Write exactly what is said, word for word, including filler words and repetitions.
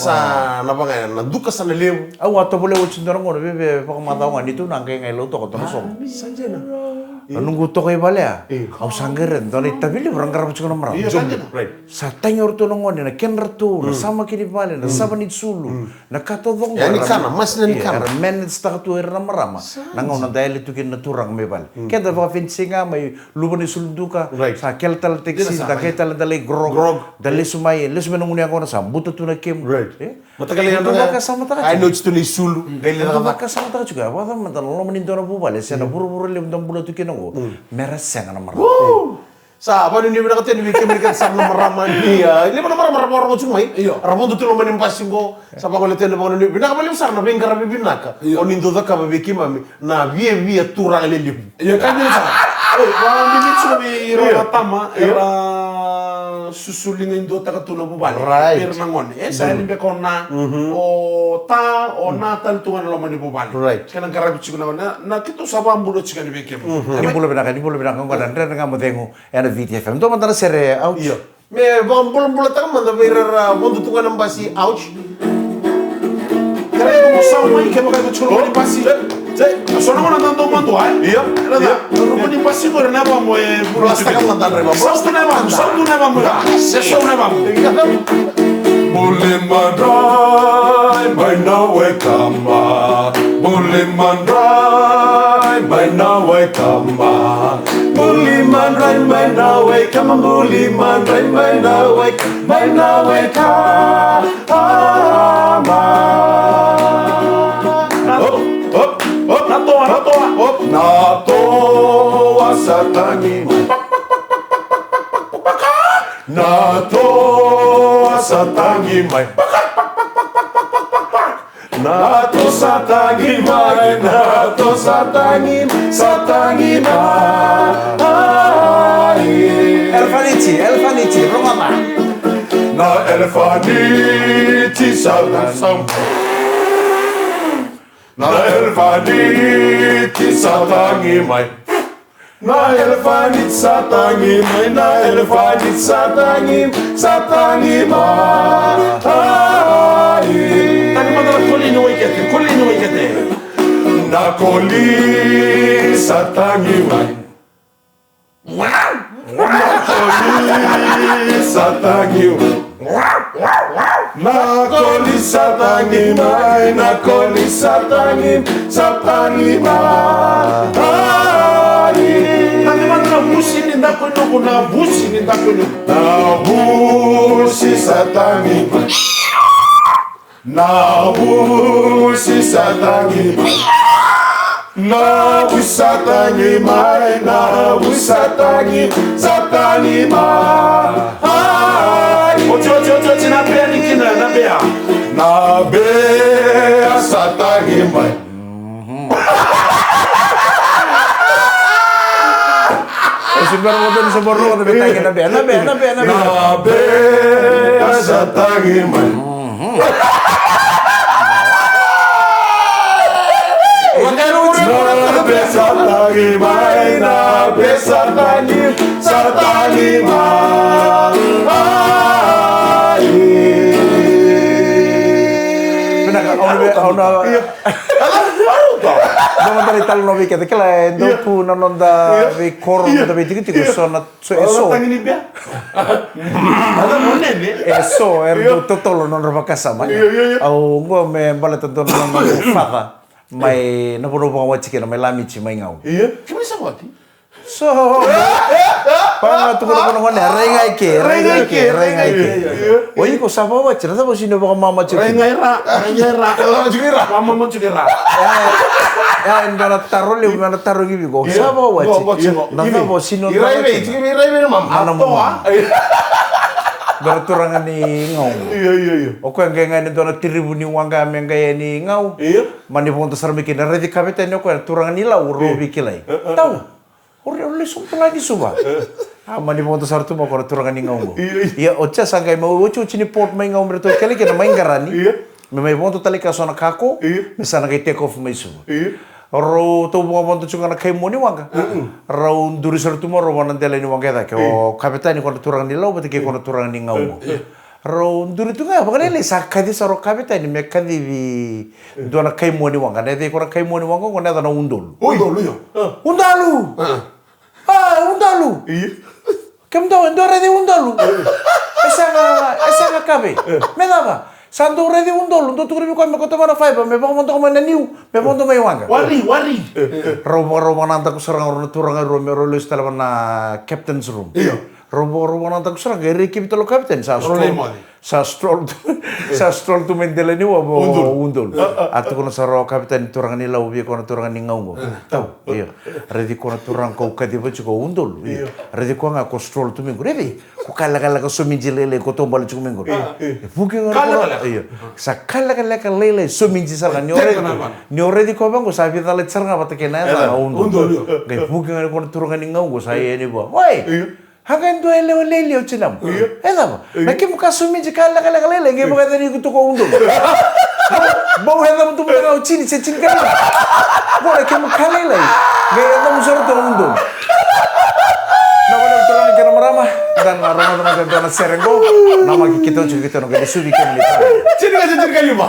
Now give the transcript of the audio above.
sa na vaga na duka sa na levu. Au a tovolea oti dua na gauna veve vakamacawa ga ni tu na qai qai lau toka dua na soqo. Sa dina. Na noqu toka i vale a. Au sa qai rai dua na itavi levu ra qarava tiko na marama. Sa tagi o ratou na gone na kedratou na sava kina i vale na sava ni sulu. Na ka taucoko. Era manage taka tu era na marama. Na gauna da yali tu kina na turaga mai vale. Keda vakafenisi ga mai luva ni sulu duka. Sa kele tale taxi da qai tale da lai grog. Da lesu mai, lesu mai na gunu yaqona sa buta tu na kemu. Mataka lai yadra ga. Ai noti tu na isulu. Qai lai cakacaka. Vakasamataka tiko ya vakacava mada na loma ni dua na vuvale se na vuravura levu da bula tu kina oqo. Mera sega na marama. Sa vakanuinui vinaka teni vei kemuni kece sara na marama ni a levu na marama ra vakarogo tiko mai. Ra vodo tu loma ni basi qo. Sa vakanuinui teni vakanuinui vinaka vakalevu sara na veiqaravi vinaka o ni dau cakava vei keimami na viavia turaga lelevu. Io ka dina sara. Oi vakanuinui tiko vei ira na tama era susu liga e duataka tu na vuvale. Right. Vei ira na gone. E sa yali beka o na, o ta, o na tale tu ga na loma ni vuvale. Right. Kena qaravi tiko na gone. Na, na keitou sa vakabula tiko yani vei kemuni. Ni bula vinaka, ni bula vinaka, oqo na Dredre Ga Mo Cegu ena Viti F M. Dua mada na sere, ouch. Io. Me vakabulabulataka mada vei ira ra vodo tu ga na basi, ouch. Kerea mo sau mai kevaka iko tiko loma ni basi. E, e. A so na gauna da dau madua, e? Io. Era da, io, loma ni basi qori na yavamu e vuru tiko. Lasitaka mada na draiva. Sau tu na yavamu, sau tu na yavamu. E sau na yavamu. Buli madrai mai na wekama. Buli madrai mai na wekama. Buli madrai mai na wekama. Buli madrai mai na wekama. Mai na wekama. Hop, hop, hop, na toa, na toa, hop. Na toa sa tagi mai. Na toa sa tagi mai. Na toa sa tagi mai, na toa sa tagi, sa tagi mai. Elefaniti, elefaniti, rogoca. Na elefaniti sa tagi mai. Na elefaniti sa tagi mai. Na elefaniti sa tagi mai, na elefaniti sa tagi, sa tagi mai. Tagi mada na koli ni waikete, koli ni waikete. Na koli sa tagi mai. Na koli sa tagi mai. Na koli sa tagi mai, na koli sa tagi, sa tagi mai. Tagi mai na vusi ni dakuinuku, na vusi ni dakuinuku. Na vusi sa tagi mai. Na vusi sa tagi mai. Na vusi sa tagi mai, na vusi sa tagi, sa tagi mai. Oti, oti, oti, oti, na bea ni kina, na bea. Na bea sa tagi mai. E se bera mo donu se boro ko na bea, na bea, na bea, na bea, na bea. Na bea sa tagi mai. Na bea sa tagi mai, na bea sa tagi, sa tagi mai. Vinaka, au na, au na. Dua mada na italanoa vei keda, kila e dau tu na noda veikoro, noda veitikotiko, so na So, e so. E so, era dau totolo na nodra vakasama. Io, io, io. Au oqo me baleta dua na noqu father mai na vanua vakawati kina, mai Lamiti, mai Gau. Io. Kemuni sa vati? So, pa ga tukuna vua na gone, rai ga i ke, rai ga i ke, rai ga i ke. Io, io. O iko sa vakawati, na cava o sega ni vakamamati? Rai ga i ra, rai ga i ra. Vakamamati i ra. Ia, e dua na taro levu me na tarogi vei iko. Sa vakawati. Na cava o sega ni... Ira i vei, tiko vei ira i vei na mama. Mana mama. Dua na turaga ni Gau. Io, io, io. O koya qai ga ni dua na tirivu ni waqa me qai yani Gau. Io. Mani vodo sara mai kina, raici kavetani o koya na turaga ni Lau, rau veikilai. Tau. O re, o re, lesu tale ni Suva. A, mani vodo sara tu mai o koya na turaga ni Gau qo. Io, io. Ia, oti sa qai mai otioti ni port mai Gau me ratou kele kina mai Qarani. Io. Me mai vodo tale ka so na cargo, io, me sa na qai take off mai Suva. Io. Rau tau vakavodo tiko ga na kai mua ni waqa. Mm-mm. Rau duri sara tu mai rau vua na dela ni waqa e cake. Io. O kavetani ko na turaga ni Lau vata kei ko na turaga ni Gau qo. Io. Rau duri tu ga vakalailai, sa kaci sara o kavetani me kacivi dua na kai mua ni waqa. Na yacai ko na kai mua ni waqa qo na yacana Udolu. Udolu, io. Udalu! A, Udalu! Io. Kemudou, e dua raici Udalu. E sega, e sega kave. Me cava? Sa dou raici Udalu, dou tukuna vei koya me kauta mai na faiva, me vakavodoka mai na niu, me vodo mai waqa. Wari, wari. Rau vakarau vakanadaku sara ga o rau na turaga rua me rau lesu tale va na captain's room. Io. Rau vakarau vakanadaku sara ga, e raikivi tale o kavetani, sa stroll. Sa stroll tu, sa stroll tu mai dela ni waqa o Udolu. A, a. A tukuna sara o kavetani turaga ni Lau vei koya na turaga ni Gau qo. Tau, io. Raici koya na turaga ko kaciva tiko o Udolu. Io. Raici koya ga ko stroll tu mai qori. Raici, ko ka lekaleka somidi lailai ko taubale tiko mai qori. Io. E vuki ga na ka lekaleka. Io. Sa ka lekaleka lailai somidi sara ga. Ni o raici, ni o raici koya vaqo sa veicalati sara ga vata kei na yacana Udolu. Udolu, io. Qai vuki ga ni koya na turaga ni Gau qo sa yani vua. Oi! Io. A qai dua e lewe lailai o tinamu. Io. E cava? Io. Na kemu ka sumiji ka lekaleka lailai, qai vakayacani iko tu ko udolu. Bau e cava tu mada ga o tini se tini ka lima. Qo na kemu ka lailai. Qai yacamu sara tu na udolu. Na vanua turaga kei na marama. Da na rogoca mada dua na sere qo. Na maki keitou tiko keitou na qai suvi kemuni. Tini ka se tini ka lima.